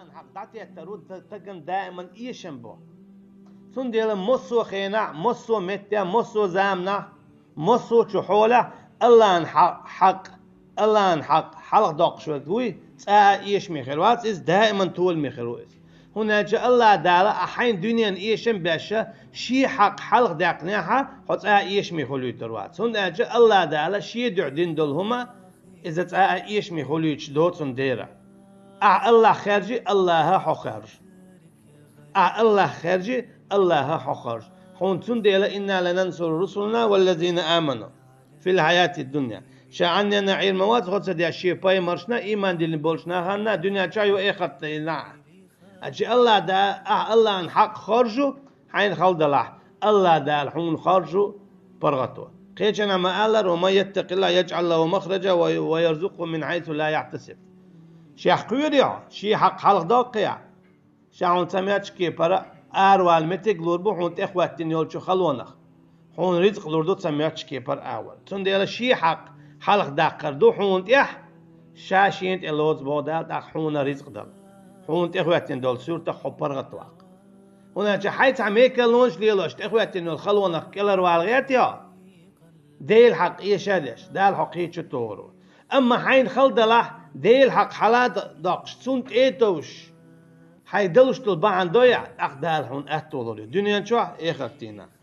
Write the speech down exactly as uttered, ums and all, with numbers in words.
Аллахьан хьакъ дӀатеттар ву, та-, таган даиман эшам бу. Цундела массо а хенахь, массо а меттехь, массо а заманахь, массо а чу хьолехь Аллахьан хьа-, хьакъ, Аллахьан хьакъ хьалха доккхуш верг вуй, цкъа а эшаме хир вац иза, даиман толаме хир ву иза. ХӀунда аьлча Аллахь Дала а хьайна дуьненан эшам беш, шен хьакъ хьалха даьккхинехь, хьо цкъа а эшаме хуьлуьйтур вац. ХӀунда аьлча Аллахь Дала шен дуьхьа дина долу хӀума, иза цкъа а эшаме хуьлуьйтуш доцун дера. Ахь Аллахь хаьржи, Аллахьа хьо хаьржа. Ахь Аллахь хаьржи, Аллахьа хьо хаьржа. Хьуна цундела: «Инна ланансуру русулана валлазина аману фил хьаятид дунья». Ша Ӏаннена Ӏийр ма вац, хӀо ца деш шен пайхамаршна, ийман диллина болчу нахана, дуьнен чохь ю, эхартта и нахь. Ачи Аллахь да, ахь Аллахьан хьакъ хоржу, хьайна хала далахь, Аллахь Дала хьуна хоржу паргӀато. Кхечанхьа ма-аллара: «Ва ман яттакъиллахь яжӀал лаху махража ва, ва ярзукъху мин хьайсу ла яхьтасиб». Шех кхоьрий хьо, шен хьакъ хьалха доккхий ахь. Ша хьуна ца моьттучу кепара аравала меттиг лур бу хьуна тӀехӀоьттина йолчу халонах. Хьуна ризкъ лур ду ца моьттучу кепара агӀор. Цундела шен хьакъ хьалха даккхар ду хьуна тӀехь, ша шена тӀе лоцу боху Дала тӀаккха хьуна ризкъ дала. Хьуна тӀехӀоьттина долу суьртах хьо паргӀат ваккха. ХӀунда аьлча хьай цхьа мекалонаш лелош, тӀехӀоьттина йолу халонах кӀелхьарвала гӀерта йо? Делан хьакъ эша а деш, Дала хьо кхечу тохур ву. Амма хьайна хала далахь, Делан хьакъ хьала а доккхуш, цунна тӀе а товш, хьайга далуш долу бахьана дой ахь, тӀаккха Дала хьуна атта лур ю дуьнен чохь а, эхартта дийнахь.